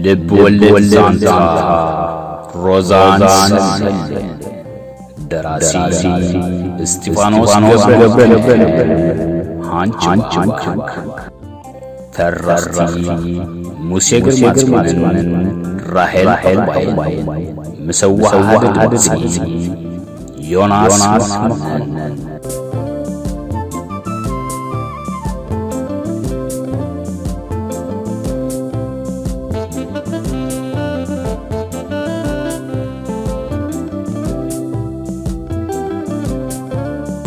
ልብ ወለድ ዛንታ ሮዛን ሰልመን። ደራሲ እስጢፋኖስ ገብረ፣ ሃንች ሃንች። ተረኽቲ ሙሴ ግርማ ጽዮንን ራሄል ባይን። ምስ ኣወሃሃዲ ድምጺ ዮናስ መኮንን።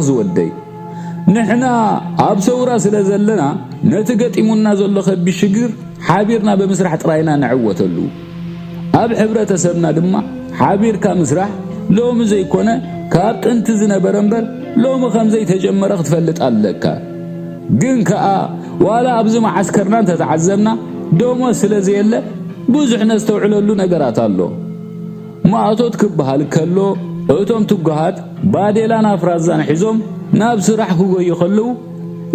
ዝወደይ፣ ንሕና ኣብ ሰውራ ስለ ዘለና፣ ነቲ ገጢሙና ዘሎ ከቢድ ሽግር ሓቢርና ብምስራሕ ጥራይና ንዕወተሉ። ኣብ ሕብረተሰብና ድማ ሓቢርካ ምስራሕ ሎሚ ዘይኮነ፣ ካብ ጥንቲ ዝነበረ እምበር፣ ሎሚ ከም ዘይተጀመረ ክትፈልጥ ኣለካ። ግን ከኣ፣ ዋላ ኣብዚ መዓስከርና እንተተዓዘብና፣ ደሞዝ ስለ ዘየለ፣ ብዙሕ ነስተውዕለሉ ነገራት ኣሎ። ማእቶት ክበሃል ከሎ፣ እቶም ትጉሃት ባዴላን ኣፍራዛን ሒዞም ናብ ስራሕ ክጎዩ ከለዉ፣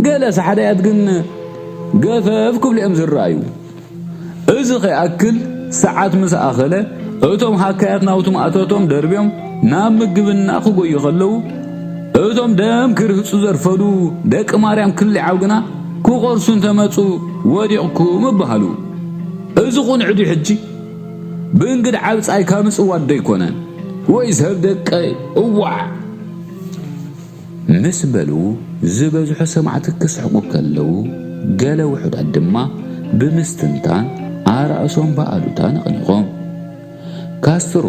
ገለ ሳሕዳያት ግን ገፈፍ ክብሉ እዮም ዝረኣዩ። እዚ ከይኣክል፣ ሰዓት ምስ ኣኸለ፣ እቶም ሃካያት ናውቲ ማእቶቶም ደርብዮም ናብ ምግብና ክጎዩ ከለዉ፣ እቶም ደም ክርህጹ ዘርፈዱ ደቂ ማርያም ክሊዓው ግና ክቆርሱ እንተመጹ ወዲቕኩም ይበሃሉ። እዚ ቁንዕ ድዩ ሕጂ? ብእንግድዓ ብጻይካ ምጽዋት ዶ ኣይኮነን? ወይ ሰብ ደቀይ፣ እዋዕ! ምስ በሉ ዝበዝሑ ሰማዕቲ ክስሕቁ ከለዉ፣ ገለ ውሑዳት ድማ ብምስትንታን ኣራእሶም ብኣሉታ ነቕኒቖም። ካስትሮ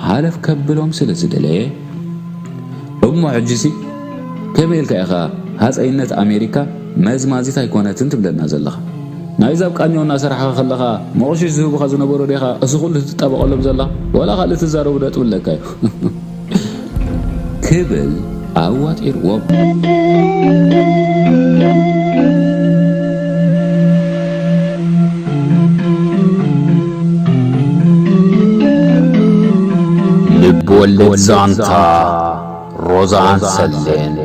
ሃለፍ ከብሎም ስለ ዝደለየ፣ "እሞ ሕጂሲ ከመይ ኢልካ ኢኻ ሃጸይነት ኣሜሪካ መዝማዚት ኣይኮነትን ትብለና ዘለኻ? ናይዛ ኣብ ቃኘው እናሰራሕኻ ከለኻ መቑሽሽ ዝህቡኻ ዝነበሩ ዲኻ እዚ ኩሉ ትጣበቐሎም ዘለኻ? ዋላ ካልእ ትዛረቡ ዶ?" ትብለካ እዩ። ክብል ኣዋጢርዎም። ልብ ወለድ ዛንታ ሮዛን ሰሌን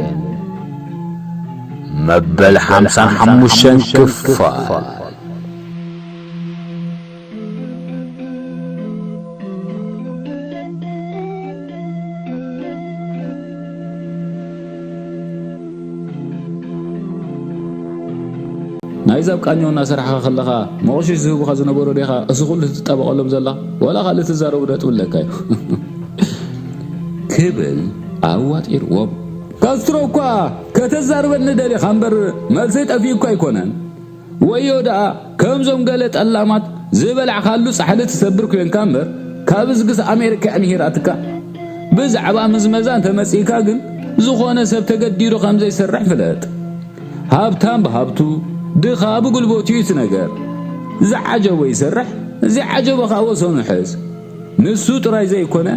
መበል ሓምሳን ሓሙሽተን ክፋል። ናይዛ ኣብ ቃኘው እናሰራሕኻ ከለኻ መቑሽሽ ዝህቡኻ ዝነበሩ ዲኻ እዚ ኩሉ ትጣበቐሎም ዘላ? ዋላ ካልእ ትዛረቡ ዶ? ትብለካ እዩ። ክብል ኣዋጢርዎም። ካስትሮ እኳ ከተዛርበኒ ደሊኻ እምበር፣ መልሰይ ጠፊኡ እኳ ኣይኮነን። ወዮ ደኣ፣ ከምዞም ገለ ጠላማት ዝበላዕካሉ ጻሕሊ ትሰብር ኮንካ እምበር፣ ካብ እዝግስ ኣሜሪካ እያ ምሂራትካ። ብዛዕባ ምዝመዛ እንተመጺእካ ግን፣ ዝኾነ ሰብ ተገዲዱ ከም ዘይሰርሕ ፍለጥ። ሃብታም ብሃብቱ፣ ድኻ ብጉልበቱ እዩ እቲ ነገር። ዝዓጀቦ ይሰርሕ፣ ዘይዓጀቦ ኸኣ ወሰኑ ይሕዝ። ንሱ ጥራይ ዘይኮነ፣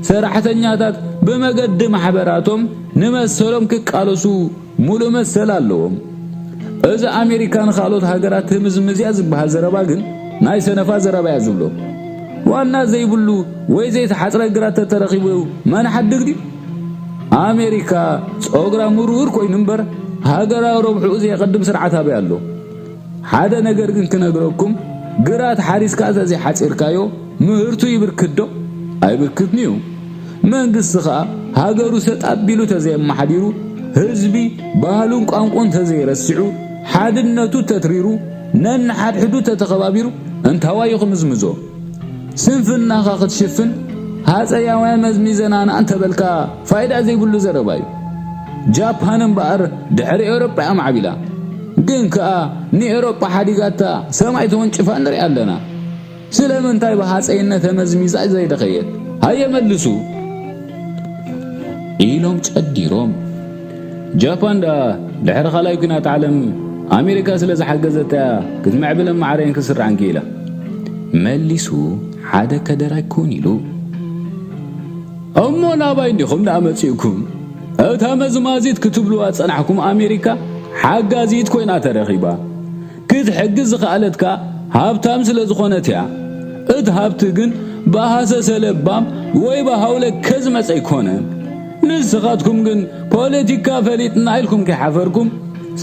ሰራሕተኛታት ብመገዲ ማሕበራቶም ንመሰሎም ክቃለሱ ምሉእ መሰል ኣለዎም። እዚ ኣሜሪካ ንኻልኦት ሃገራት ትምዝምዝ እያ ዝበሃል ዘረባ ግን ናይ ሰነፋ ዘረባ እያ ዝብሎ። ዋና ዘይብሉ ወይ ዘይተሓጽረ ግራት ተተረኺቡ መን ሓድግ ድዩ? ኣሜሪካ ጸጉራ ምርውር ኮይኑ እምበር ሃገራዊ ረብሕኡ ዘየቐድም ስርዓት ኣበይ ኣሎ? ሓደ ነገር ግን ክነግረኩም፣ ግራት ሓሪስካ ተዘይሓጺርካዮ ምህርቱ ይብርክት ዶ? ኣይብርክትን እዩ። መንግስቲ ኸኣ ሃገሩ ሰጥ ኣቢሉ ተዘየመሓዲሩ፣ ህዝቢ ባህሉን ቋንቋን ተዘይረሲዑ፣ ሓድነቱ ተትሪሩ፣ ነንሓድሕዱ ተተኸባቢሩ፣ እንታዋይ እዩ ክምዝምዞ? ስንፍናኻ ክትሽፍን ሃጸያውያን መዝሚዘናና እንተበልካ ፋይዳ ዘይብሉ ዘረባ እዩ። ጃፓን እምበኣር ድሕሪ ኤውሮጳ እያ ማዕቢላ። ግን ከኣ ንኤውሮጳ ሓዲጋታ ሰማይ ተወንጭፋ ንርኢ ኣለና። ስለምንታይ ብሃጸይነት ተመዝሚዛ ዘይደኸየት? ሃየ መልሱ። ኢሎም ጨዲሮም። ጃፓን ደኣ ድሕሪ ካልኣይ ኲናት ዓለም ኣሜሪካ ስለ ዝሓገዘታ ክትምዕብልን ማዕረይን ክትስራዕን ክኢላ። መሊሱ ሓደ ከደራይ ኩን ኢሉ። እሞ ናባይ እንዲኹም ደኣ መጺእኩም? እታ መዝማዚት ክትብልዋ ዝጸናሕኩም ኣሜሪካ ሓጋዚት ኮይና ተረኺባ። ክትሕግዝ ዝኸኣለት ከኣ ሃብታም ስለ ዝኾነት እያ። እቲ ሃብቲ ግን ብሃሰሰ ለባም ወይ ብሃውለከ ዝመጸ ኣይኮነን። ንስኻትኩም ግን ፖለቲካ ፈሊጥና ኢልኩም ከይሓፈርኩም፣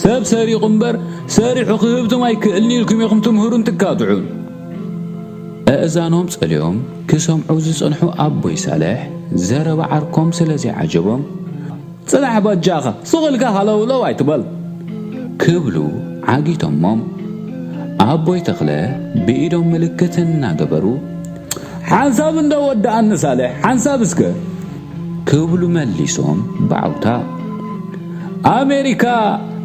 ሰብ ሰሪቑ እምበር ሰሪሑ ክህብትም ኣይክእልን ኢልኩም ኢኹም ትምህሩን ትካትዑን። ኣእዛኖም ጸልዮም ክሰምዑ ዝጸንሑ ኣቦይ ሳልሕ፣ ዘረባ ዓርኮም ስለ ዘይዓጀቦም፣ "ጽናሕ በጃኻ፣ ስቕ ኢልካ ሃለውለው ኣይትበል" ክብሉ ዓጊቶሞም። ኣቦይ ተኽለ ብኢዶም ምልክት እናገበሩ፣ "ሓንሳብ እንዶ ወድኣኒ ሳልሕ፣ ሓንሳብ እስከ" ክብሉ መሊሶም ብዓውታ። ኣሜሪካ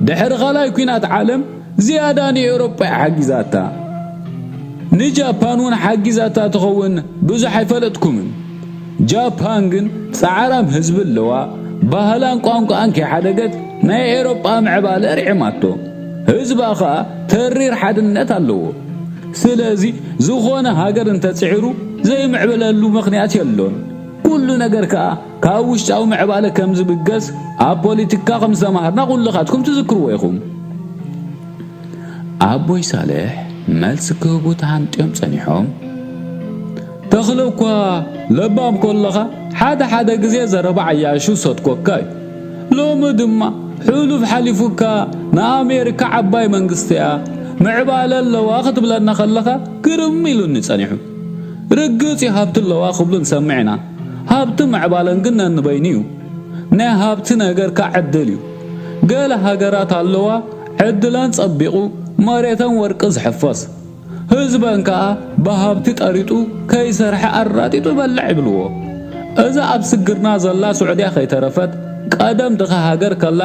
ድሕሪ ካልኣይ ኲናት ዓለም ዝያዳ ንኤውሮጳ እያ ሓጊዛታ። ንጃፓን እውን ሓጊዛታ ትኸውን ብዙሕ ኣይፈለጥኩምን። ጃፓን ግን ጻዕራም ህዝቢ ኣለዋ፣ ባህላን ቋንቋኣን ከይሓደገት ናይ ኤውሮጳ ምዕባለ ርዒማቶ። ህዝባ ኸኣ ተሪር ሓድነት ኣለዎ። ስለዚ ዝኾነ ሃገር እንተጽዒሩ ዘይምዕብለሉ ምኽንያት የሎን። ኩሉ ነገር ከኣ ካብ ውሽጣዊ ምዕባለ ከም ዝብገስ ኣብ ፖለቲካ ከም ዝተማሃርና ኩልኻትኩም ትዝክርዎ ኢኹም። ኣቦይ ሳልሕ መልሲ ክህቡ ተሃንጥዮም ጸኒሖም። "ተኽለ እኳ ለባም ከለኻ ሓደ ሓደ ግዜ ዘረባ ዓያሹ ሰጥኮካ እዩ። ሎሚ ድማ ሕሉፍ ሓሊፉካ ንኣሜሪካ ዓባይ መንግስቲ እያ፣ ምዕባለ ኣለዋ ክትብለና ከለኻ ግርም ኢሉኒ ጸኒሑ። ርግጽ እዩ ሃብቲ ኣለዋ ክብሉ ንሰምዕ ኢና። ሃብቲ ምዕባለን ግን ነንበይኑ እዩ። ናይ ሃብቲ ነገር ከኣ ዕድል እዩ። ገለ ሃገራት ኣለዋ ዕድለን ጸቢቑ መሬተን ወርቂ ዝሕፈስ፣ ህዝበን ከኣ ብሃብቲ ጠሪጡ ከይሰርሐ ኣራጢጡ ይበልዕ ይብልዎ። እዛ ኣብ ስግርና ዘላ ስዑድያ ከይተረፈት ቀደም ድኻ ሃገር ከላ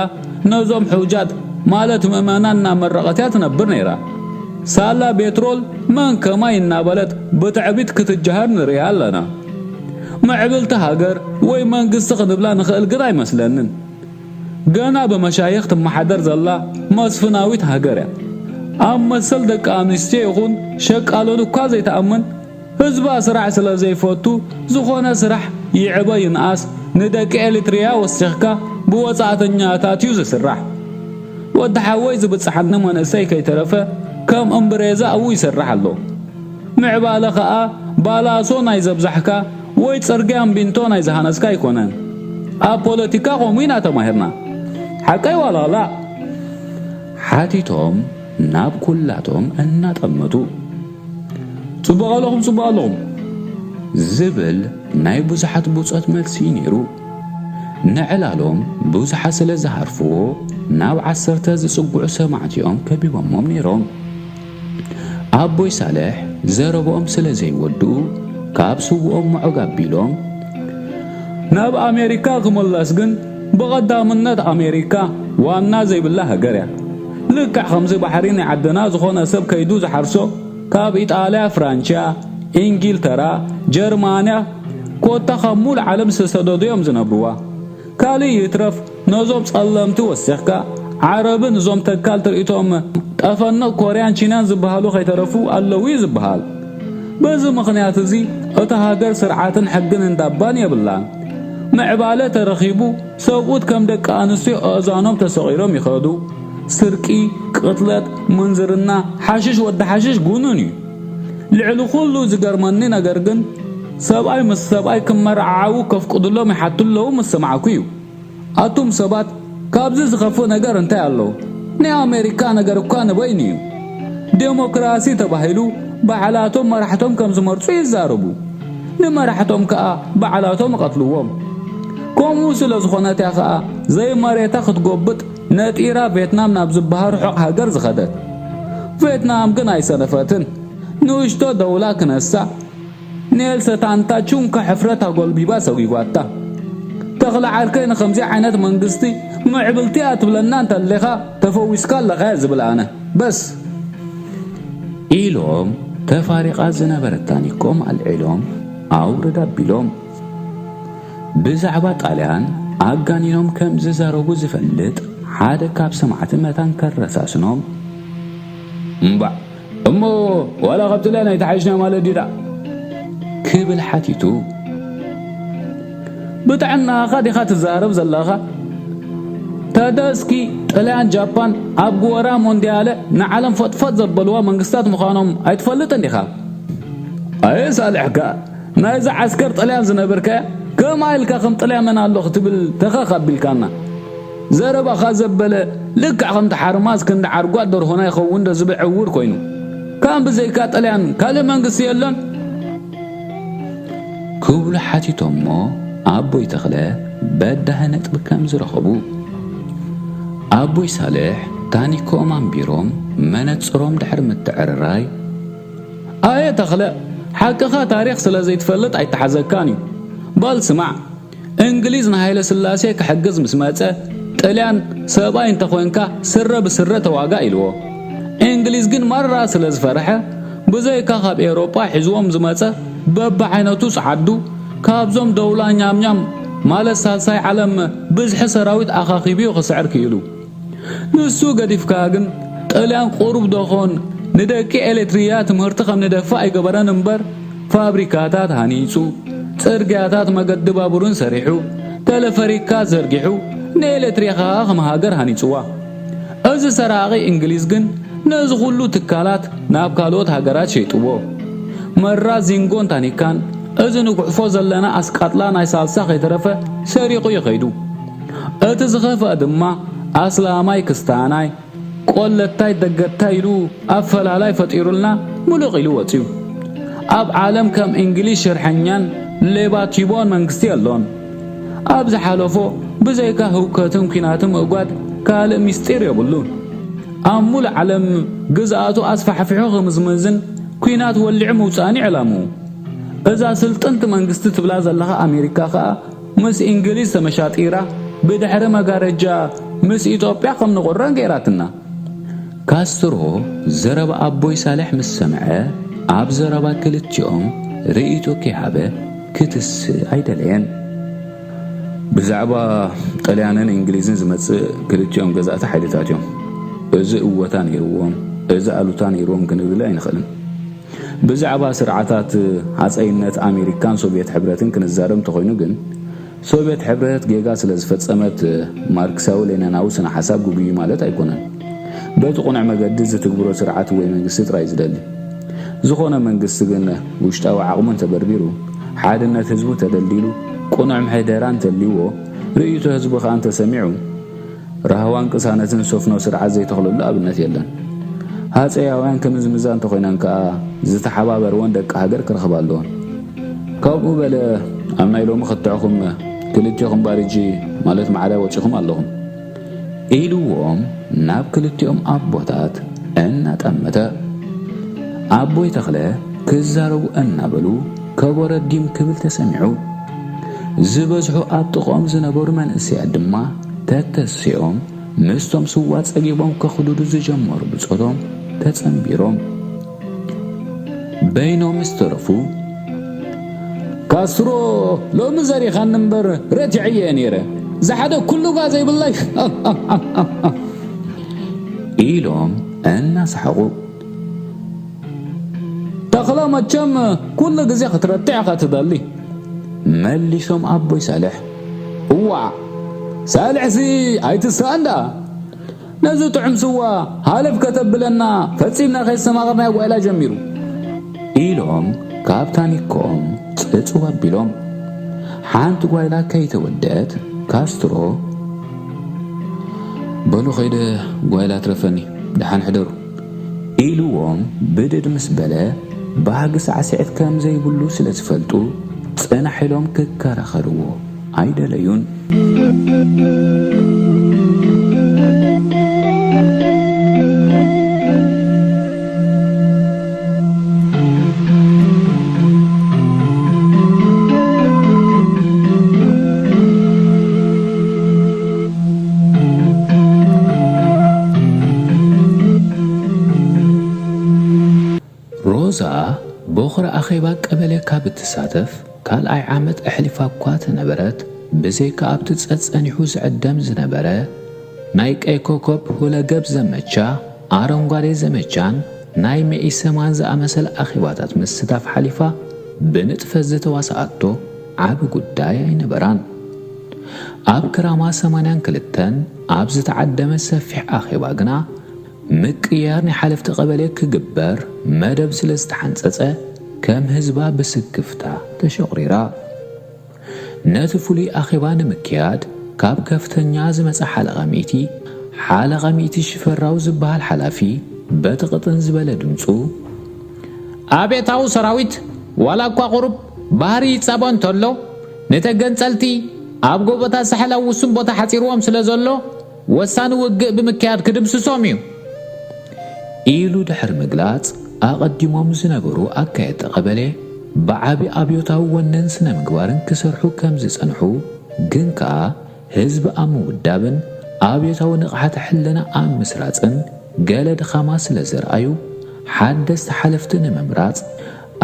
ነዞም ሕውጃት ማለት ምእመናን እናመረቐት እያ ትነብር ነይራ። ሳላ ቤትሮል መን ከማይ እናበለት ብትዕቢት ክትጀሃር ንርእያ ኣለና። ምዕብልቲ ሃገር ወይ መንግስቲ ክንብላ ንኽእል ግን ኣይመስለንን። ገና ብመሻይኽ ትመሓደር ዘላ መስፍናዊት ሃገር እያ። ኣብ መሰል ደቂ ኣንስትዮ ይኹን ሸቃሎን እኳ ዘይትኣምን፣ ህዝባ ስራሕ ስለ ዘይፈቱ፣ ዝኾነ ስራሕ ይዕበ ይንኣስ ንደቂ ኤሪትሪያ ወሲኽካ ብወጻእተኛታት እዩ ዝስራሕ። ወዲ ሓወይ ዝብጽሓኒ መንእሰይ ከይተረፈ ከም እምብሬዛ ኣብኡ ይሰርሕ ኣሎ። ምዕባለ ኸኣ ባላሶ ናይ ዘብዛሕካ ወይ ጽርግያ እምቢንቶ ናይ ዝሃነጽካ ኣይኮነን። ኣብ ፖለቲካ ከምኡ ኢና ተማሂርና። ሓቀይ ዋላ ላእ?" ሓቲቶም ናብ ኩላቶም እናጠመቱ፣ "ጽቡቕ ኣለኹም፣ ጽቡቕ ኣለኹም" ዝብል ናይ ብዙሓት ብጾት መልሲ እዩ ነይሩ። ንዕላሎም ብዙሓት ስለ ዝሃርፍዎ ናብ ዓሰርተ ዝጽግዑ ሰማዕቲኦም ከቢቦሞም ነይሮም። ኣቦይ ሳልሕ ዘረብኦም ስለ ዘይወድኡ ካብ ስውኦም ምዑግ ኣቢሎም፣ "ናብ ኣሜሪካ ክምለስ ግን ብቐዳምነት ኣሜሪካ ዋና ዘይብላ ሃገር እያ። ልክዕ ከምዚ ባሕሪ ናይ ዓድና ዝኾነ ሰብ ከይዱ ዝሓርሶ ካብ ኢጣልያ ፍራንቻ፣ ኢንጊልተራ፣ ጀርማንያ ኮታ ካብ ሙሉእ ዓለም ዝተሰደዱ እዮም ዝነብርዋ። ካልእ ይትረፍ ነዞም ጸለምቲ ወሲኽካ፣ ዓረብን እዞም ተካል ትርኢቶም ጠፈንቕ ኮርያን ቺናን ዝበሃሉ ከይተረፉ ኣለዉ እዩ ዝበሃል። በዚ ምኽንያት እዚ እታ ሃገር ስርዓትን ሕግን እንዳባን የብላን። ምዕባለ ተረኺቡ ሰብኡት ከም ደቂ ኣንስትዮ ኣእዛኖም ተሰቒሎም ይኸዱ። ስርቂ፣ ቅትለት፣ ምንዝርና፣ ሓሽሽ ወዲ ሓሽሽ ጉኑን እዩ። ልዕሊ ኩሉ ዝገርመኒ ነገር ግን ሰብኣይ ምስ ሰብኣይ ክመረዓዓዉ ከፍቅዱሎም ይሓቱ ኣለዉ ምስ ሰማዕኩ እዩ። ኣቱም ሰባት፣ ካብዚ ዝኸፍእ ነገር እንታይ ኣሎ? ናይ ኣሜሪካ ነገር እኳ ንበይኑ እዩ። ዴሞክራሲ ተባሂሉ ባዕላቶም መራሕቶም ከም ዝመርጹ ይዛረቡ። ንመራሕቶም ከኣ ባዕላቶም ይቐትልዎም። ከምኡ ስለ ዝኾነት እያ ከኣ ዘይመሬታ ክትጎብጥ ነጢራ ቬትናም ናብ ዝበሃል ርሑቕ ሃገር ዝኸደት። ቬትናም ግን ኣይሰነፈትን። ንእሽቶ ደውላ ክነሳ ኔልሰ ታንታ ቹንካ ሕፍረት ኣጎልቢባ ሰጒጓታ። ተኽለ ዓርከይ ንኸምዚ ዓይነት መንግስቲ ምዕብልቲ እያ ትብለና እንተሌኻ ተፈዊስካ ኣለኻ እየ ዝብል ኣነ። በስ። ኢሎም ተፋሪቓ ዝነበረት ታኒኮም ኣልዒሎም ኣውርድ ኣቢሎም። ብዛዕባ ጣልያን ኣጋኒኖም ከም ዝዛረቡ ዝፈልጥ ሓደ ካብ ሰማዕቲ መታን ከረሳስኖም፣ እምባዕ እሞ ዋላ ካብ ጥልያን ኣይተሓሽና ማለት ድዩ ደኣ? ክብል ሓቲቱ። ብጥዕናኻ ዲኻ ትዛረብ ዘለኻ? ተደስኪ ጥልያን ጃፓን ኣብ ጉወራ ሞንዲያለ ንዓለም ፈጥፈጥ ዘበልዋ መንግስታት ምዃኖም ኣይትፈልጥን ዲኻ? ኣየ ሳልሕካ፣ ናይዚ ዓስከር ጥልያን ዝነበርካያ፣ ከምኣ ኢልካ ከም ጥልያን መን ኣሎ ክትብል ተኸኽ ኣቢልካና። ዘረባኻ ዘበለ ልክዕ ከምቲ ሓርማዝ ክንዲ ዓርጓት ደርሆና ይኸውን ዶ ዝብል ዕውር ኮይኑ። ከም ብዘይካ ጥልያን ካልእ መንግስቲ የሎን? ክብሉ ሓቲቶሞ ኣቦይ ተኽለ በዳሂ ነጥቢ ከም ዝረኸቡ። ኣቦይ ሳልሕ ታኒኮኦም ኣንቢሮም መነጽሮም ድሕሪ ምትዕርራይ፣ ኣየ ተኽለ፣ ሓቅኻ ታሪኽ ስለ ዘይትፈልጥ ኣይተሓዘካን እዩ። በል ስማዕ፣ እንግሊዝ ንሃይለ ስላሴ ክሕግዝ ምስ መጸ፣ ጥልያን ሰብኣይ እንተኾንካ ስረ ብስረ ተዋጋእ ኢልዎ። እንግሊዝ ግን ማራ ስለ ዝፈርሐ፣ ብዘይካ ካብ ኤውሮጳ ሒዝዎም ዝመጸ በብዓይነቱ ጸዓዱ፣ ካብዞም ደውላ ኛምኛም ማለት ሳልሳይ ዓለም ብዝሒ ሰራዊት ኣኻኺቡ እዩ ክስዕር ክኢሉ። ንሱ ገዲፍካ ግን፣ ጥልያን ቁሩብ ዶኾን ንደቂ ኤሌትሪያ ትምህርቲ ከም ንደፍእ ኣይገበረን እምበር፣ ፋብሪካታት ሃኒጹ፣ ጽርግያታት መገዲ ባቡርን ሰሪሑ፣ ተለፈሪካት ዘርጊሑ፣ ንኤሌትሪያ ከኣ ከም ሃገር ሃኒጽዋ። እዚ ሰራቒ እንግሊዝ ግን ነዚ ኩሉ ትካላት ናብ ካልኦት ሃገራት ሸይጥዎ። መራ ዚንጎን ታኒካን እዚ ንጉሕፎ ዘለና ኣስቃጥላ ናይ ሳልሳ ከይተረፈ ሰሪቑ እዩ ከይዱ። እቲ ዝኸፍአ ድማ ኣስላማይ ክስታናይ፣ ቆለታይ ደገታይ ኢሉ ኣፈላላይ ፈጢሩልና ምሉቕ ኢሉ ወጺኡ። ኣብ ዓለም ከም እንግሊዝ ሽርሐኛን ሌባ ቲቦን መንግስቲ የሎን። ኣብ ዝሓለፎ ብዘይካ ህውከትን ኲናትን ምእጓድ ካልእ ምስጢር የብሉን። ኣብ ሙሉእ ዓለም ግዝኣቱ ኣስፋሕፊሑ ክምዝምዝን ኲናት ወሊዑ ምውጻእን እዩ ዕላምኡ። እዛ ስልጥንቲ መንግስቲ ትብላ ዘለኻ ኣሜሪካ ከኣ ምስ እንግሊዝ ተመሻጢራ ብድሕሪ መጋረጃ ምስ ኢትዮጵያ ከም ንቑረን ገይራትና። ካስትሮ ዘረባ ኣቦይ ሳልሕ ምስ ሰምዐ፣ ኣብ ዘረባ ክልቲኦም ርእይቶ ከይሃበ ክትስእ ኣይደለየን። ብዛዕባ ጥልያንን እንግሊዝን ዝመጽእ ክልቲኦም ገዛእቲ ሓይልታት እዮም። እዚ እወታ ነይርዎም፣ እዚ ኣሉታ ነይርዎም ክንብል ኣይንኽእልን። ብዛዕባ ስርዓታት ሃጸይነት ኣሜሪካን ሶቭየት ሕብረትን ክንዛረብ እንተኾይኑ ግን፣ ሶቭየት ሕብረት ጌጋ ስለ ዝፈጸመት ማርክሳዊ ሌኒናዊ ስነ ሓሳብ ግጉይ ማለት ኣይኮነን። በቲ ቅኑዕ መገዲ ዝትግብሮ ስርዓት ወይ መንግስቲ ጥራይ ዝደሊ። ዝኾነ መንግስቲ ግን ውሽጣዊ ዓቕሙ እንተበርቢሩ፣ ሓድነት ህዝቡ ተደልዲሉ፣ ቅኑዕ ምሕደራ እንተልይዎ፣ ርእይቶ ህዝቡ ከኣ እንተሰሚዑ፣ ራህዋን ቅሳነትን ዝሰፍኖ ስርዓት ዘይተኽለሉ ኣብነት የለን። ሃጸያውያን ክምዝምዛ እንተኾይነን ከኣ ዝተሓባበርወን ደቂ ሃገር ክረኽባ ኣለወን። ከምኡ በለ ኣብ ናይ ሎሚ ክትዕኹም ክልቴኹም ባርጂ ማለት ማዕዳ ወጺኹም ኣለኹም። ኢልዎም ናብ ክልቲኦም ኣቦታት እናጠመተ። ኣቦይ ተኽለ ክዛረቡ እናበሉ ከበሮ ዲም ክብል ተሰሚዑ። ዝበዝሑ ኣብ ጥቕኦም ዝነበሩ መንእሰያት ድማ ተተሲኦም ምስቶም ስዋ ጸጊቦም ከኽድዱ ዝጀመሩ ብጾቶም ተጸንቢሮም። በይኖም ምስ ተረፉ፣ "ካስትሮ ሎሚ ዘሪኻኒ እምበር ረቲዐየ ነይረ። ዝሓደ ኩሉጋ ዘይብለይ?" ኢሎም እናሰሓቑ። "ተኽለ መቸም ኩሉ ግዜ ክትረትዕ ኢኻ ትደሊ?" መሊሶም ኣቦይ ሳልሕ። "እዋእ፣ ሳልሕሲ ኣይትስኣን ደኣ። ነዚ ጥዑም ስዋ ሃለፍ ከተብለና ፈጺምና ከይስተማቐርናዮ ጓይላ ጀሚሩ" ኢሎም ካብ ታኒኮኦም ጽጽው ኣቢሎም። ሓንቲ ጓይላ ከይተወደአት ካስትሮ፣ "በሉ ኸይደ ጓይላ ትረፈኒ፣ ደሓን ሕደሩ" ኢልዎም ብድድ ምስ በለ፣ ባህጊ ሳዕስዒት ከም ዘይብሉ ስለ ዝፈልጡ፣ ጽንሕ ኢሎም ክከራኸርዎ ኣይደለዩን። ሮዛ ቦኽሪ ኣኼባ ቀበሌ ካብ እትሳተፍ ካልኣይ ዓመት ኣሕሊፋ እኳ ተነበረት፣ ብዘይካ ኣብቲ ጸጸኒሑ ዝዕደም ዝነበረ ናይ ቀይ ኮከብ ሁለገብ ዘመቻ፣ ኣረንጓዴ ዘመቻን ናይ መኢሰማን ዝኣመሰለ ኣኼባታት ምስታፍ ሓሊፋ ብንጥፈት ዝተዋስኣቶ ዓቢ ጉዳይ ኣይነበራን። ኣብ ክራማ ሰማንያን ክልተን ኣብ ዝተዓደመ ሰፊሕ ኣኼባ ግና፣ ምቅይያር ናይ ሓለፍቲ ቀበሌ ክግበር መደብ ስለ ዝተሓንጸጸ፣ ከም ህዝባ ብስክፍታ ተሸቑሪራ። ነቲ ፍሉይ ኣኼባ ንምክያድ፣ ካብ ከፍተኛ ዝመጸ ሓለቓ ሚእቲ፣ ሓለቓ ሚእቲ ሽፈራው ዝበሃል ሓላፊ፣ በቲ ቅጥን ዝበለ ድምጹ፣ "ኣቤታዊ ሰራዊት፣ ዋላ እኳ ቁሩብ ባህሪ ይጻቦ እንተሎ፣ ንተገንጸልቲ ኣብ ጎቦታት ሳሕል ኣብ ውሱን ቦታ ሓጺርዎም ስለ ዘሎ፣ ወሳኒ ውግእ ብምክያድ ክድምስሶም እዩ። ኢሉ ድሕሪ ምግላጽ፣ ኣቐዲሞም ዝነበሩ ኣካየድቲ ቀበሌ ብዓቢ ኣብዮታዊ ወነን ስነ ምግባርን ክሰርሑ ከም ዝጸንሑ፣ ግን ከኣ ህዝቢ ኣብ ምውዳብን ኣብዮታዊ ንቕሓተ ሕልና ኣብ ምስራጽን ገለ ድኻማ ስለ ዘርኣዩ፣ ሓደስቲ ሓለፍቲ ንምምራጽ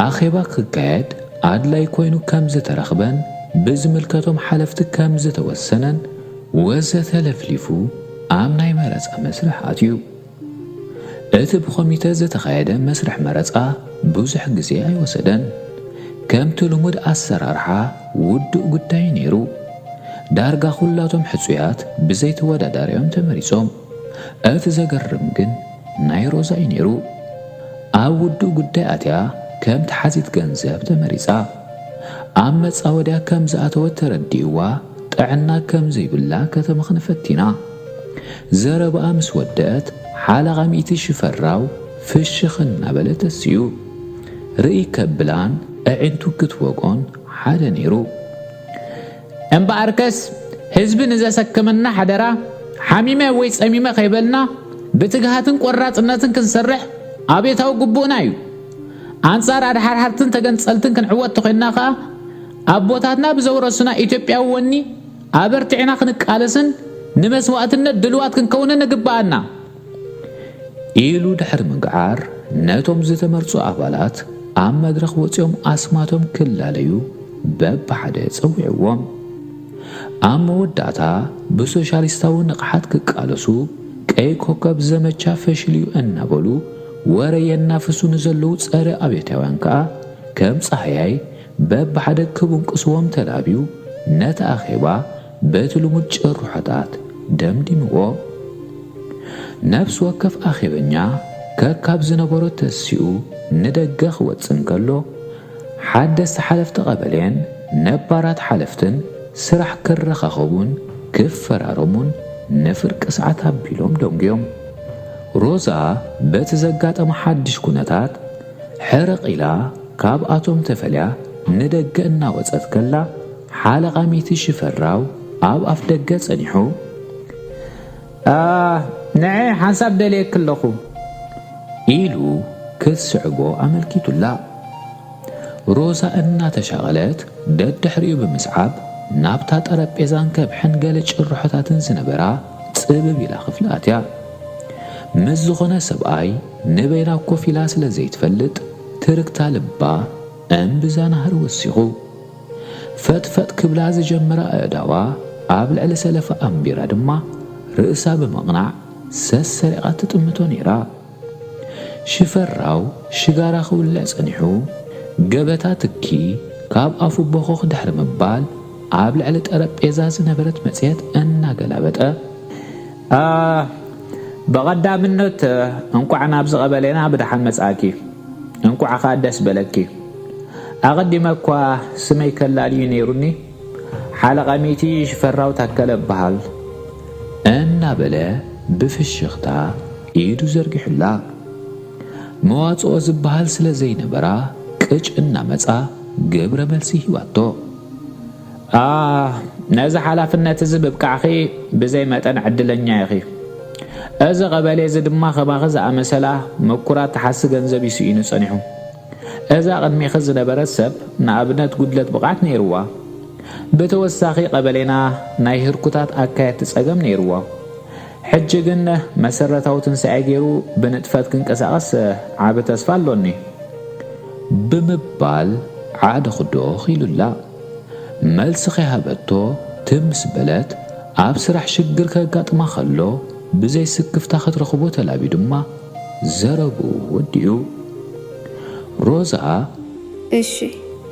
ኣኼባ ክካየድ ኣድላይ ኮይኑ ከም ዝተረኽበን ብዝምልከቶም ሓለፍቲ ከም ዝተወሰነን ወዘተ ለፍሊፉ ኣብ ናይ መረጻ መስርሕ ኣትዩ። እቲ ብኮሚተ ዝተኻየደ መስርሕ መረጻ ብዙሕ ግዜ ኣይወሰደን። ከምቲ ልሙድ ኣሰራርሓ ውዱእ ጉዳይ ነይሩ። ዳርጋ ኩላቶም ሕጹያት ብዘይ ተወዳዳሪኦም ተመሪጾም። እቲ ዘገርም ግን ናይ ሮዛ እዩ ነይሩ። ኣብ ውዱእ ጉዳይ ኣትያ ከም ተሓዚት ገንዘብ ተመሪጻ። ኣብ መጻወድያ ከም ዝኣተወት ተረዲእዋ ጥዕና ከም ዘይብላ ከተመኽኒ ፈቲና። ዘረባኣ ምስ ወደአት ሓለቓ ሚእቲ ሽፈራው ፍሽኽ እናበለ ተሲኡ። ርእይ ከብላን ኣዒንቱ ክትወግኦን ሓደ ነይሩ። እምበኣርከስ ህዝቢ ንዘሰከመና ሓደራ ሓሚመ ወይ ጸሚመ ከይበልና ብትግሃትን ቆራጽነትን ክንሰርሕ ኣብዮታዊ ግቡእና እዩ። ኣንጻር ኣድሓርሓርትን ተገንጸልትን ክንዕወት ተኾይንና ከኣ ኣቦታትና ብዘውረሱና ኢትዮጵያዊ ወኒ ኣበርቲዕና ክንቃለስን ንመስዋእትነት ድልዋት ክንከውንን ይግብኣና። ኢሉ ድሕሪ ምግዓር ነቶም ዝተመርጹ ኣባላት ኣብ መድረኽ ወጺኦም ኣስማቶም ክላለዩ በብሓደ ጸዊዕዎም። ኣብ መወዳእታ ብሶሻሊስታዊ ንቕሓት ክቃለሱ ቀይ ኮከብ ዘመቻ ፈሽልዩ እናበሉ ወረ የናፍሱ ንዘለዉ ጸረ ኣብዮታውያን ከኣ ከም ጻህያይ በብሓደ ክብንቅስዎም ተላብዩ ነቲ ኣኼባ በቲ ልሙድ ጭርሖታት ደምዲምዎ። ነፍሲ ወከፍ ኣኼበኛ ከካብ ዝነበሮ ተሲኡ ንደገ ክወጽእ እንከሎ፣ ሓደስቲ ሓለፍቲ ቀበሌን ነባራት ሓለፍትን ስራሕ ክረኻኸቡን ክፈራረሙን ንፍርቂ ሰዓት ኣቢሎም ደንጉዮም። ሮዛ በቲ ዘጋጠመ ሓድሽ ኩነታት ሕርቕ ኢላ ካብኣቶም ተፈልያ ንደገ እናወጸት ከላ፣ ሓለቓ ሚእቲ ሽፈራው ኣብ ኣፍ ደገ ጸኒሑ፣ "ኣ፣ ንዐ ሓንሳብ ደልየኪ ኣለኹ" ኢሉ ክትስዕቦ ኣመልኪቱላ። ሮዛ እናተሻቐለት ደድሕሪኡ ብምስዓብ ናብታ ጠረጴዛን ከብሕን ገለ ጭርሖታትን ዝነበራ ጽብብ ኢላ ክፍሊ ኣትያ። ምስ ዝኾነ ሰብኣይ ንበይና ኮፍ ኢላ ስለ ዘይትፈልጥ ትርግታ ልባ እምብዛ ናህሪ ወሲኹ። ፈጥፈጥ ክብላ ዝጀመራ ኣእዳዋ ኣብ ልዕሊ ሰለፋ ኣንቢራ ድማ ርእሳ ብምቕናዕ ሰሰሪቓ ትጥምቶ ነይራ። ሽፈራው ሽጋራ ክውልዕ ጸኒሑ፣ ገበታ ትኪ ካብ ኣፉ ቦኾኽ ድሕሪ ምባል፣ ኣብ ልዕሊ ጠረጴዛ ዝነበረት መጽሔት እናገላበጠ፣ "ኣ፣ ብቐዳምነት እንቋዕ ናብዚ ቀበሌና ብደሓን መጻእኪ። እንቋዕ ኸኣ ደስ በለኪ። ኣቐዲመ እኳ ስመይ ከላልዩ ነይሩኒ፣ ሓለቓ ሚእቲ ሽፈራው ታከለ እበሃል" እናበለ ብፍሽኽታ ኢዱ ዘርጊሑላ። መዋጽኦ ዝበሃል ስለ ዘይነበራ ቅጭ እናመጻ ግብረ መልሲ ሂባቶ። "ኣ፣ ነዚ ሓላፍነት እዚ ምብቃዕኺ ብዘይ መጠን ዕድለኛ ኢኺ። እዚ ቀበሌ እዚ ድማ ከማኺ ዝኣመሰላ ምኩራት ተሓዝቲ ገንዘብ እዩ ስኢኑ ጸኒሑ። እዛ ቅድሚኺ ዝነበረት ሰብ ንኣብነት ጉድለት ብቕዓት ነይርዋ። ብተወሳኺ ቀበሌና ናይ ህርኩታት ኣካየድቲ ጸገም ነይርዎ። ሕጂ ግን መሰረታዊ ትንሳኤ ገይሩ ብንጥፈት ክንቀሳቐስ ዓቢ ተስፋ ኣሎኒ" ብምባል ዓደ ክዶ ኢሉላ። መልሲ ከይሃበቶ ትም ምስ በለት፣ ኣብ ስራሕ ሽግር ከጋጥማ ከሎ ብዘይ ስክፍታ ክትረኽቦ ተላብዩ ድማ ዘረብኡ ወዲኡ። ሮዛ እሺ።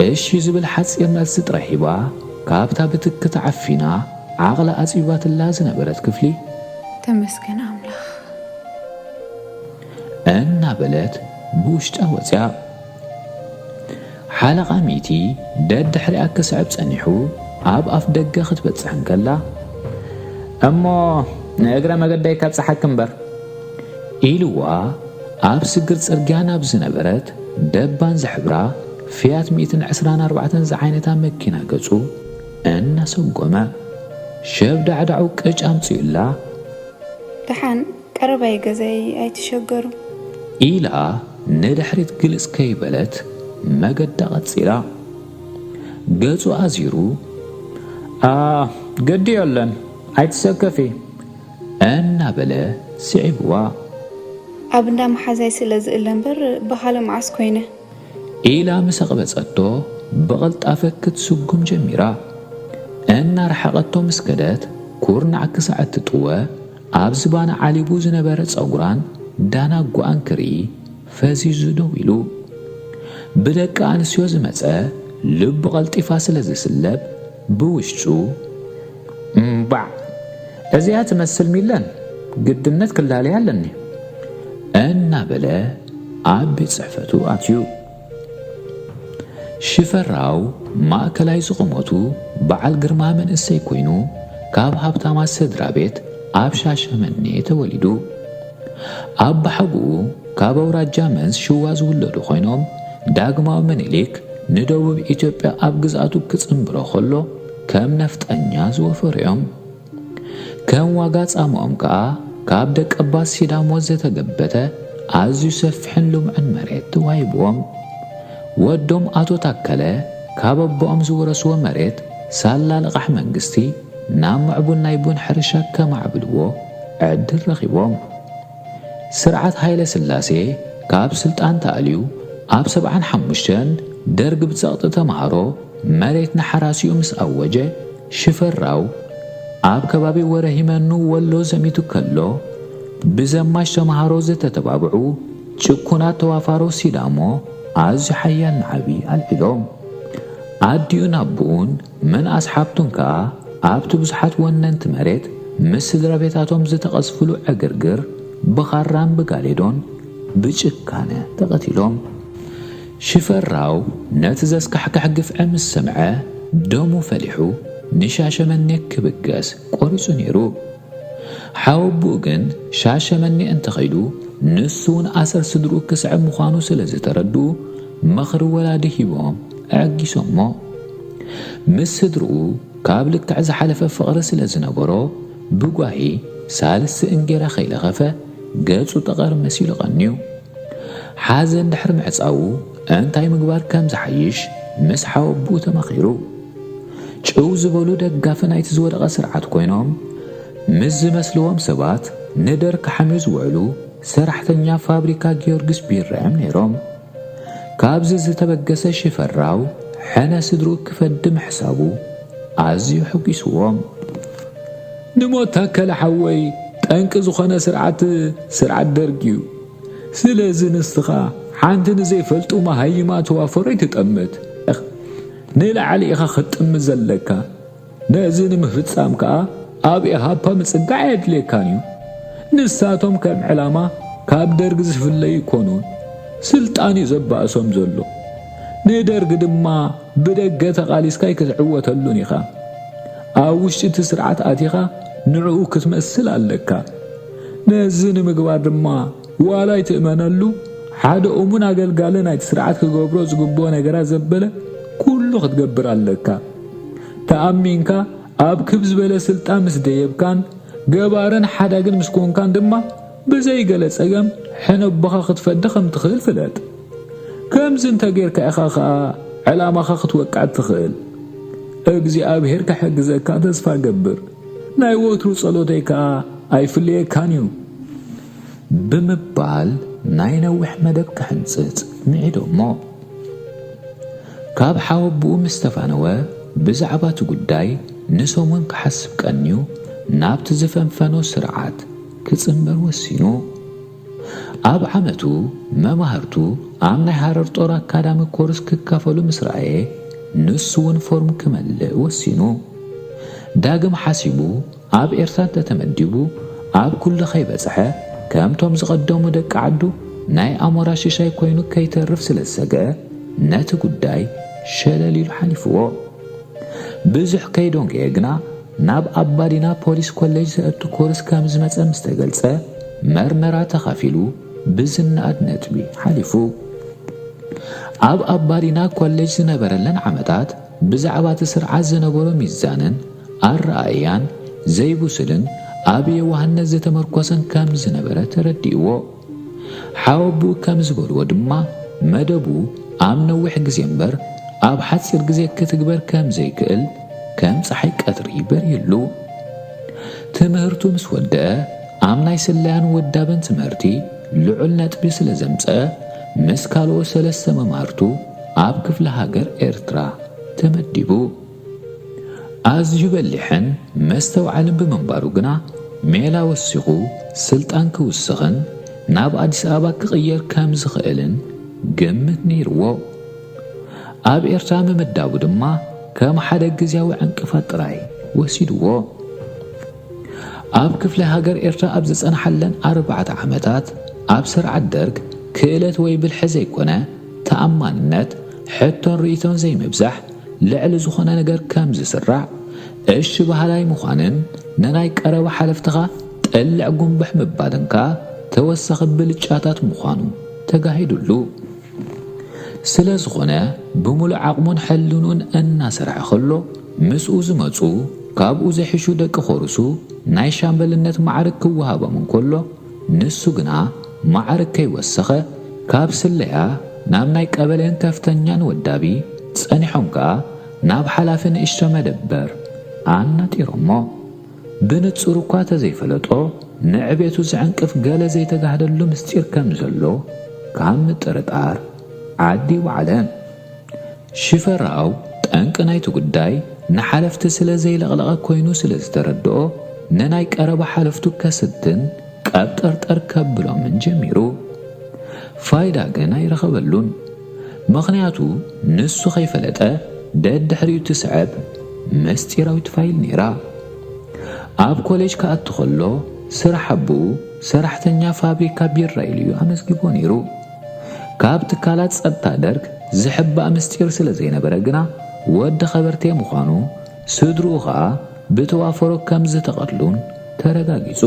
እሺ ዝብል ሓጺር መልሲ ጥራይ ሂባ፣ ካብታ ብትኪ ተዓፊና ዓቕላ ኣጽቢባትላ ዝነበረት ክፍሊ ተመስገን ኣምላኽ። እናበለት ብውሽጣ ወጽያ። ሓለቓ ሚእቲ ደድሕሪኣ ክስዕብ ጸኒሑ ኣብ ኣፍ ደገ ክትበጽሕ እንከላ፣ "እሞ ንእግረ መገደይ ከብጽሓኪ እምበር" ኢልዋ ኣብ ስግር ጽርግያ ናብ ዝነበረት ደባን ዝሕብራ ፊያት ሚእትን ዕስራን ኣርባዕተን ዝዓይነታ መኪና ገጹ እናሰጎመ፣ ሸብዳዕዳዑ ቅጭ ኣምጺኡላ። ደሓን ቀረባይ ገዛይ ኣይትሸገሩ። ኢላ ንድሕሪት ግልጽ ከይበለት መገዳ ቀጺላ። ገጹ ኣዚሩ፣ "ኣ፣ ገዲ የለን፣ ኣይትሰከፊ" እናበለ ስዒብዋ። ኣብ እንዳ መሓዛይ ስለ ዝእለ እምበር ብኻልእ መዓስ ኮይነ። ኢላ ምስ ኣቕበጸቶ ብቕልጣፈ ክትስጉም ጀሚራ። እናረሓቐቶ ምስ ከደት፣ ኩርናዕ ክሳዕ እትጥወ ኣብ ዝባና ዓሊቡ ዝነበረ ጸጉራን ዳና ጓኣን ክርኢ ፈዚዙ ደው ኢሉ። ብደቂ ኣንስትዮ ዝመጸ ልቡ ቀልጢፋ ስለ ዝስለብ ብውሽጡ፣ "እምባዕ፣ እዚኣ ትመስል ሚለን ግድነት ክላለያ ኣለኒ" እናበለ ኣብ ቤት ጽሕፈቱ ኣትዩ። ሽፈራው ማእከላይ ዝቑመቱ በዓል ግርማ መንእሰይ ኮይኑ፣ ካብ ሃብታማት ስድራ ቤት ኣብ ሻሸመኔ ተወሊዱ። ኣባሓጉኡ ካብ ኣውራጃ መንዝ ሽዋ ዝውለዱ ኮይኖም፣ ዳግማዊ ምኒልክ ንደቡብ ኢትዮጵያ ኣብ ግዝኣቱ ክጽንብሮ ከሎ ከም ነፍጠኛ ዝወፈሩ እዮም። ከም ዋጋ ጻምኦም ከኣ ካብ ደቀባት ሲዳሞ ዝተገበተ ኣዝዩ ሰፊሕን ልሙዕን መሬት ተዋሂብዎም። ወዶም ኣቶ ታከለ ካብ ኣቦኦም ዝወረስዎ መሬት ሳላ ልቓሕ መንግስቲ ናብ ምዕቡል ናይ ቡን ሕርሻ ከማዕብልዎ ዕድል ረኺቦም። ስርዓት ሃይለ ስላሴ ካብ ስልጣን ተኣልዩ ኣብ ሰብዓን ሓሙሽተን ደርግ ብጸቕጢ ተምሃሮ መሬት ንሓራሲኡ ምስ ኣወጀ፣ ሽፈራው ኣብ ከባቢ ወረሂመኑ ወሎ ዘሚቱ ከሎ፣ ብዘማች ተምሃሮ ዝተተባብዑ ጭኩናት ተዋፋሮ ሲዳሞ ኣዝዩ ሓያል ናዕቢ ኣልዒሎም። ኣዲኡን ኣቦኡን ምን ኣስሓብቱን ከኣ ኣብቲ ብዙሓት ወነንቲ መሬት ምስ ስድራ ቤታቶም ዝተቐዝፍሉ ዕግርግር ብኻራን ብጋሌዶን ብጭካነ ተቐቲሎም። ሽፈራው ነቲ ዘስካሕክሕ ግፍዒ ምስ ሰምዐ ደሙ ፈሊሑ ንሻሸመኔ ክብገስ ቆሪጹ ነይሩ። ሓወቦኡ ግን ሻሸመኔ እንተኸይዱ ንሱ እውን ኣሰር ስድርኡ ክስዕብ ምዃኑ ስለ ዝተረድኡ ምኽሪ ወላዲ ሂቦም ኣዐጊሶሞ። ምስ ስድርኡ ካብ ልክዕ ዝሓለፈ ፍቕሪ ስለ ዝነበሮ ብጓሂ ሳልስቲ እንጌራ ከይለኸፈ ገጹ ጠቐር መሲሉ ቀንዩ። ሓዘን ድሕሪ ምዕጻዉ እንታይ ምግባር ከም ዝሓይሽ ምስ ሓወቦኡ ተማኺሩ። ጭው ዝበሉ ደጋፊ ናይቲ ዝወደቐ ስርዓት ኮይኖም ምስ ዝመስልዎም ሰባት ንደርኪ ሓምዩ ዝውዕሉ ሰራሕተኛ ፋብሪካ ጊዮርጊስ ቢራ እዮም ነይሮም። ካብዚ ዝተበገሰ ሽፈራው ሕነ ስድርኡ ክፈዲ ምሕሳቡ ኣዝዩ ሕጒስዎም። ንሞት ታከለ ሓወይ ጠንቂ ዝኾነ ስርዓት ስርዓት ደርግ እዩ። ስለዚ ንስኻ ሓንቲ ንዘይፈልጡ መሃይማ ተዋፈሮ ኣይትጠምት። ንላዕሊ ኢኻ ክትጥምት ዘለካ። ነዚ ንምፍጻም ከኣ ኣብ ኢሃፓ ምጽጋዕ ኣየድልየካን እዩ። ንሳቶም ከም ዕላማ ካብ ደርግ ዝፍለዩ ኣይኮኑን። ስልጣን እዩ ዘባእሶም ዘሎ። ንደርግ ድማ ብደገ ተቓሊስካ ኣይክትዕወተሉን ኢኻ። ኣብ ውሽጢ እቲ ስርዓት ኣቲኻ ንዕኡ ክትመስል ኣለካ። ነዚ ንምግባር ድማ ዋላ ኣይትእመነሉ፣ ሓደ እሙን ኣገልጋሊ ናይቲ ስርዓት ክገብሮ ዝግብኦ ነገራት ዘበለ ኩሉ ክትገብር ኣለካ። ተኣሚንካ ኣብ ክብ ዝበለ ስልጣን ምስ ደየብካን ገባርን ሓዳግን ምስ ኮንካን ድማ ብዘይ ገለ ጸገም ሕነ ኣቦኻ ክትፈዲ ከም ትኽእል ፍለጥ። ከምዚ እንተ ጌርካ ኢኻ ኸኣ ዕላማኻ ክትወቅዕ እትኽእል። እግዚኣብሄር ክሕግዘካ ተስፋ እገብር። ናይ ወትሩ ጸሎተይ ከኣ ኣይፍለየካን እዩ። ብምባል ናይ ነዊሕ መደብ ክሕንጽጽ ምዒዶሞ። ካብ ሓወቦኡ ምስ ተፋነወ ብዛዕባ እቲ ጉዳይ ንሰሙን ክሓስብ ቀንዩ ናብቲ ዝፈንፈኖ ስርዓት ክጽንበር ወሲኑ። ኣብ ዓመቱ መማህርቱ ኣብ ናይ ሃረር ጦር ኣካዳሚ ኮርስ ክካፈሉ ምስ ረኣየ ንሱ እውን ፎርም ክመልእ ወሲኑ። ዳግም ሓሲቡ ኣብ ኤርትራ እንተተመዲቡ ኣብ ኩሉ ከይበጽሐ ከምቶም ዝቐደሙ ደቂ ዓዱ ናይ ኣሞራ ሽሻይ ኮይኑ ከይተርፍ ስለ ዝሰግአ ነቲ ጉዳይ ሸለል ኢሉ ሓሊፍዎ። ብዙሕ ከይደንጎየ ግና ናብ ኣባዲና ፖሊስ ኮሌጅ ዘእቱ ኮርስ ከም ዝመጸ ምስ ተገልጸ መርመራ ተኻፊሉ ብዝነኣድ ነጥቢ ሓሊፉ። ኣብ ኣባዲና ኮሌጅ ዝነበረለን ዓመታት ብዛዕባ እቲ ስርዓት ዝነበሮ ሚዛንን ኣረኣእያን ዘይብሱልን ኣብ የዋህነት ዝተመርኮሰን ከም ዝነበረ ተረዲእዎ። ሓወብኡ ከም ዝበልዎ ድማ መደቡ ኣብ ነዊሕ ግዜ እምበር ኣብ ሓጺር ግዜ ክትግበር ከም ዘይክእል ከም ጸሓይ ቀትሪ በሪህሉ። ትምህርቱ ምስ ወደአ ኣብ ናይ ስለያን ውዳበን ትምህርቲ ልዑል ነጥቢ ስለ ዘምጸአ ምስ ካልኦት ሰለስተ መማህርቱ ኣብ ክፍለ ሃገር ኤርትራ ተመዲቡ። ኣዝዩ በሊሕን መስተውዓልን ብምንባሩ ግና ሜላ ወሲኹ ስልጣን ክውስኽን ናብ ኣዲስ ኣበባ ክቕየር ከም ዝኽእልን ግምት ነይርዎ። ኣብ ኤርትራ ምምዳቡ ድማ ከም ሓደ ግዝያዊ ዕንቅፋት ጥራይ ወሲድዎ። ኣብ ክፍለ ሃገር ኤርትራ ኣብ ዝጸንሓለን ኣርባዕተ ዓመታት ኣብ ስርዓት ደርግ ክእለት ወይ ብልሒ ዘይኮነ ተኣማንነት፣ ሕቶን ርእይቶን ዘይምብዛሕ፣ ልዕሊ ዝኾነ ነገር ከም ዝስራዕ፣ እሺ በሃላይ ምዃንን ንናይ ቀረባ ሓለፍትኻ ጥልዕ ጉንብሕ ምባልን ከኣ ተወሳኺ ብልጫታት ምዃኑ ተጋሂዱሉ። ስለ ዝኾነ ብምሉእ ዓቕሙን ሕልንኡን እናሰርሐ ከሎ ምስኡ ዝመጹ ካብኡ ዘይሕሹ ደቂ ኮርሱ ናይ ሻምበልነት ማዕርግ ክወሃቦም እንከሎ ንሱ ግና ማዕርግ ከይወሰኸ ካብ ስለያ ናብ ናይ ቀበሌን ከፍተኛን ወዳቢ ጸኒሖም ከኣ ናብ ሓላፊ ንእሽቶ መደበር ኣናጢሮሞ። ብንጹር እኳ ተዘይፈለጦ ንዕቤቱ ዝዕንቅፍ ገለ ዘይተጋህደሉ ምስጢር ከም ዘሎ ካብ ምጥርጣር ዓዲ ወዓለ። ሽፈራው ጠንቂ ናይቲ ጉዳይ ንሓለፍቲ ስለ ዘይለቕለቐ ኮይኑ ስለ ዝተረድኦ ንናይ ቀረባ ሓለፍቱ ከስትን ቀብጠርጠር ከብሎምን ጀሚሩ። ፋይዳ ግን ኣይረኸበሉን። ምኽንያቱ ንሱ ከይፈለጠ ደድሕሪኡ ትስዕብ ምስጢራዊት ፋይል ነይራ። ኣብ ኮሌጅ ክኣቱ ከሎ ስራሕ ኣቦኡ ሰራሕተኛ ፋብሪካ ቢራ ኢሉ እዩ ኣመዝጊቦ ነይሩ። ካብ ትካላት ጸጥታ ደርግ ዝሕባእ ምስጢር ስለ ዘይነበረ ግና ወዲ ኸበርቴ ምዃኑ ስድርኡ ኸኣ ብተዋፈሮ ከም ዝተቐትሉን ተረጋጊጹ።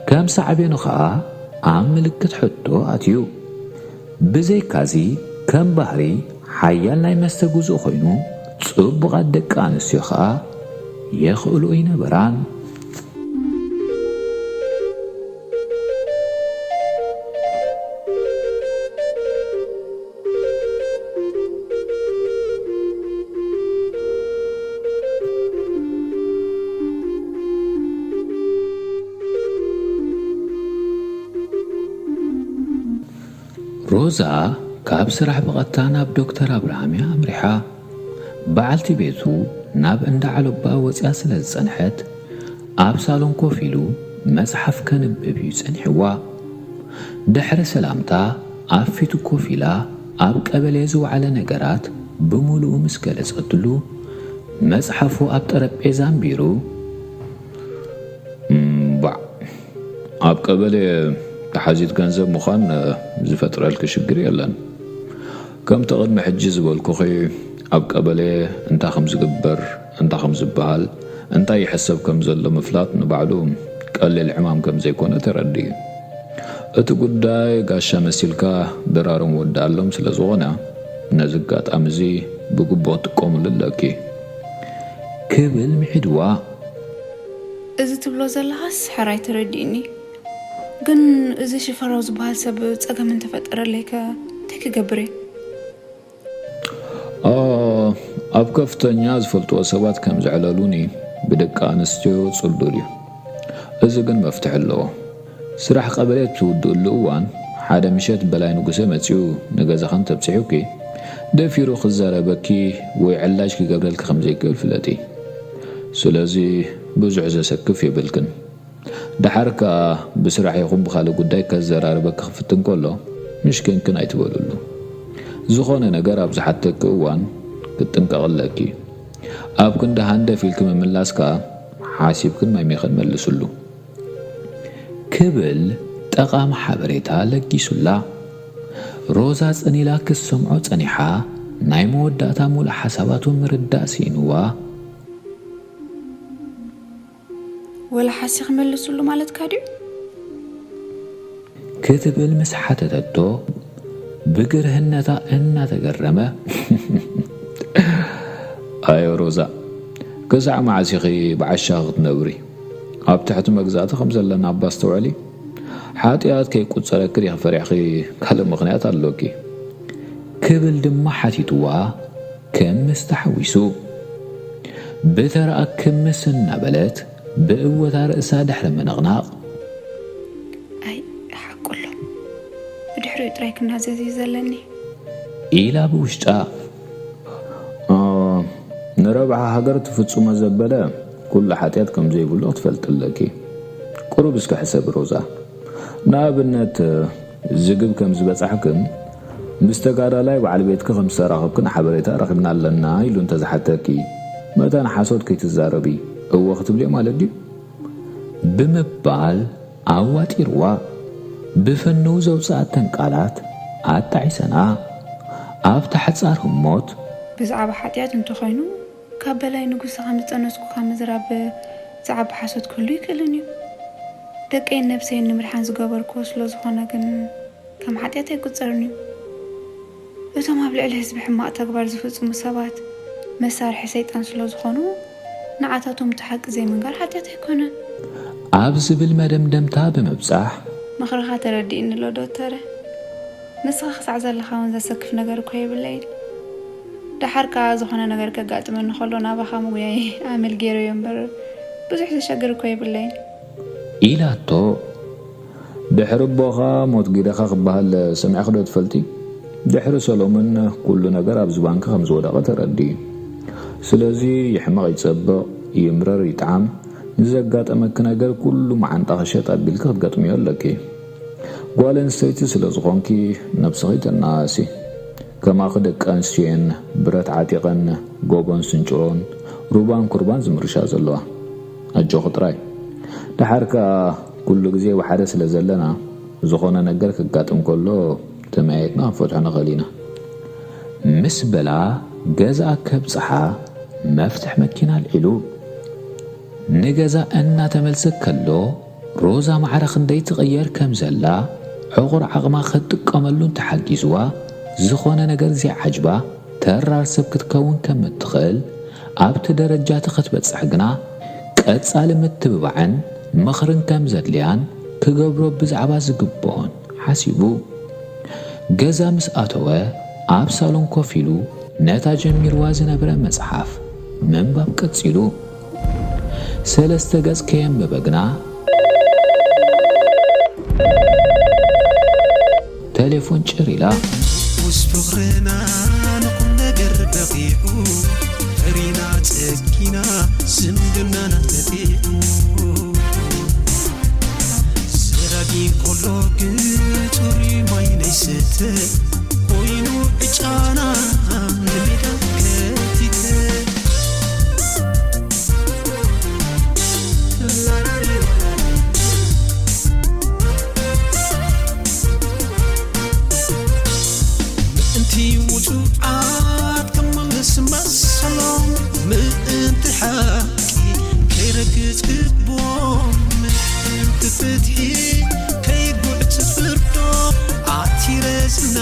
ከም ሳዕቤኑ ኸኣ ኣብ ምልክት ሕቶ ኣትዩ። ብዘይካዚ ከም ባህሪ ሓያል ናይ መስተ ግዙእ ኮይኑ ጽቡቓት ደቂ ኣንስትዮ ኸኣ የኽእሎ ኣይነበራን። ሮዛ ካብ ስራሕ ብቐጥታ ናብ ዶክተር ኣብርሃም እያ ኣምሪሓ። በዓልቲ ቤቱ ናብ እንዳ ዓሎባ ወፂኣ ስለ ዝፀንሐት ኣብ ሳሎን ኮፍ ኢሉ መፅሓፍ ከንብብ እዩ ፀኒሕዋ። ድሕሪ ሰላምታ ኣብ ፊቱ ኮፍ ኢላ ኣብ ቀበሌ ዝወዓለ ነገራት ብምሉኡ ምስ ገለፀትሉ መፅሓፉ ኣብ ጠረጴዛ ኣንቢሩ፣ እምባዕ፣ ኣብ ቀበሌ ተሓዚት ገንዘብ ምዃን ዝፈጥረልኪ ሽግር የለን። ከምቲ ቅድሚ ሕጂ ዝበልኩኺ ኣብ ቀበሌ እንታይ ከም ዝግበር፣ እንታይ ከም ዝበሃል፣ እንታይ ይሕሰብ ከም ዘሎ ምፍላጥ ንባዕሉ ቀሊል ዕማም ከም ዘይኮነ ተረድኢ። እቲ ጉዳይ ጋሻ መሲልካ ድራሮም ወዳሎም ስለ ዝኾነ ነዚ ኣጋጣሚ እዚ ብግቡእ ክትጥቀምሉ ኣለኪ ክብል ምሒድዋ። እዚ ትብሎ ዘለኻስ ሕራይ ተረዲእኒ። ግን እዚ ሽፈራው ዝበሃል ሰብ ጸገም እንተፈጠረለይከ እንታይ ክገብር እየ? ኣብ ከፍተኛ ዝፈልጥዎ ሰባት ከም ዘዕለሉኒ ብደቂ ኣንስትዮ ጽሉል እዩ። እዚ ግን መፍትሒ ኣለዎ። ስራሕ ቀበሌ ትውድእሉ እዋን ሓደ ምሸት በላይ ንጉሰ መጺኡ ንገዛኽን ተብጺሑኪ ደፊሩ ክዛረበኪ ወይ ዕላጅ ክገብረልኪ ከም ዘይክእል ፍለጢ። ስለዚ ብዙሕ ዘሰክፍ የብልክን። ደሓር ከኣ ብስራሕ ይኹን ብኻልእ ጉዳይ ከዘራርበኪ ክፍትን ከሎ ምሽክንክን ኣይትበልሉ። ዝኾነ ነገር ኣብ ዝሓተኪ እዋን ክትጥንቀቒ ኣለኪ። ኣብ ክንዲ ሃንደፍ ኢልኪ ምምላስ ከኣ ሓሲብክን መሚኽን መልስሉ። ክብል ጠቓሚ ሓበሬታ ለጊሱላ። ሮዛ ጽን ኢላ ክትሰምዖ ጸኒሓ፣ ናይ መወዳእታ ምሉእ ሓሳባቱ ምርዳእ ስኢንዋ። ወላ ሓሲኺ መልስሉ ማለትካ ድዩ? ክትብል ምስ ሓተተቶ፣ ብግርህነታ እናተገረመ፣ ኣዮ ሮዛ፣ ክሳዕ መዓስ ኢኺ ብዓሻ ክትነብሪ? ኣብ ትሕቲ መግዛእቲ ከም ዘለና እባ ኣስተውዕሊ። ሓጢኣት ከይቁጸረኪ ዲኺ ፈሪሕኺ ካልእ ምኽንያት ኣሎኪ? ክብል ድማ ሓቲትዋ ክምስ ተሓዊሱ። ብተራኣ ክምስ እናበለት ብእወታ ርእሳ ድሕሪ ምንቕናቕ፣ ኣይ ሓቁ ኣሎ፣ ብድሕሪኡ ጥራይ ክናዘዝ እዩ ዘለኒ። ኢላ ብውሽጣ። እ፣ ንረብሓ ሃገር ትፍጽሞ ዘበለ ኩሉ ሓጢኣት ከም ዘይብሉ ክትፈልጢ ኣለኪ። ቁሩብ እስከ ሕሰቢ ሮዛ። ንኣብነት፣ ዝግብ ከም ዝበጻሕክን ምስ ተጋዳላይ በዓል ቤትኪ ከም ዝተራኸብክን ሓበሬታ ረኺብና ኣለና ኢሉ እንተዝሓተኪ፣ መታን ሓሶት ከይትዛረቢ እወ ክትብልዮ ማለት ድዩ? ብምባል ኣዋጢርዋ። ብፍንው ዘውጽኣተን ቃላት ኣጣዒሰና። ኣብታ ሓጻር ህሞት፣ ብዛዕባ ሓጢኣት እንተኾይኑ፣ ካብ በላይ ንጉስኻ ምጸነስኩኻ ምዝራብ ዝዓቢ ሓሶት ክህሉ ይክእልን እዩ። ደቀይን ነብሰይን ንምድሓን ዝገበርክዎ ስለ ዝኾነ ግን ከም ሓጢኣት ኣይቁጸርን እዩ። እቶም ኣብ ልዕሊ ህዝቢ ሕማቕ ተግባር ዝፍጽሙ ሰባት መሳርሒ ሰይጣን ስለ ዝኾኑ፣ ንዓታቶም እቲ ሓቂ ዘይምንጋር ሓጢኣት ኣይኮነን። ኣብ ዝብል መደምደምታ ብምብጻሕ፣ ምኽርኻ ተረዲእኒ ኣሎ ዶተረ። ንስኻ ክሳዕ ዘለኻ እውን ዘሰክፍ ነገር እኮ የብለይን። ደሓር ከኣ ዝኾነ ነገር ከጋጥመኒ ከሎ ናባኻ ምጉያይ ኣመል ገይረዮ እምበር ብዙሕ ዘሸግር እኮ የብለይን። ኢላቶ። ድሕሪ ኣቦኻ ሞት ጊደኻ ክበሃል ሰሚዕኺ ዶ ትፈልጢ? ድሕሪ ሰሎምን ኩሉ ነገር ኣብ ዝባንኪ ከም ዝወደቐ ተረድኢ። ስለዚ ይሕመቕ ይጸብቕ፣ ይምረር ይጥዓም፣ ንዘጋጠመኪ ነገር ኩሉ መዓንጣኺ ሸጥ ኣቢልኪ ክትገጥምዮ ኣለኪ። ጓል ኣንስተይቲ ስለ ዝኾንኪ ነብስኺ ተነኣሲ። ከማኺ ደቂ ኣንስትዮ እየን ብረት ዓጢቐን ጎቦን ስንጭሮን ሩባን ኩርባን ዝምርሻ ዘለዋ። ኣጆኺ ጥራይ። ደሓር ከኣ ኩሉ ግዜ ብሓደ ስለ ዘለና፣ ዝኾነ ነገር ከጋጥም ከሎ ተመያይጥና ክንፈትሖ ንኽእል ኢና። ምስ በላ ገዛኣ ከብጽሓ መፍትሕ መኪና ኣልዒሉ። ንገዛ እናተመልሰ ከሎ ሮዛ ማዕረ ክንደይ ትቕየር ከም ዘላ ዕቑር ዓቕማ ክትጥቀመሉን ተሓጊዝዋ ዝኾነ ነገር ዘይዓጅባ ተራር ሰብ ክትከውን ከም እትኽእል ኣብቲ ደረጃ እቲ ክትበጽሕ ግና ቀጻሊ ምትብባዕን ምኽርን ከም ዘድልያን ክገብሮ ብዛዕባ ዝግብኦን ሓሲቡ። ገዛ ምስ ኣተወ ኣብ ሳሎን ኮፍ ኢሉ ነታ ጀሚርዋ ዝነበረ መጽሓፍ ምንባብ ቀጺሉ። ሰለስተ ገጽ ከየንበበ ግና ተሌፎን ጭር ኢላ። ውስ ፍቕርና ንኹም ነገር በቒዑ፣ ፈሪና ጸጊና ዝምድናና ተጢዑ። ሰራጊ ቆሎ ግን ጽሩይ ማይ ናይ ስተ ኮይኑ ዕጫና ንሜዳ ከቲተ። ምእንቲ ውጹዓት ክመልስ መሰሎም፣ ምእንቲ ሓቂ ከይረግጽ ግቦም፣ ምእንቲ ፍትሒ ከይጉዕት ፍርዶም፣ ኣቲረ ዝና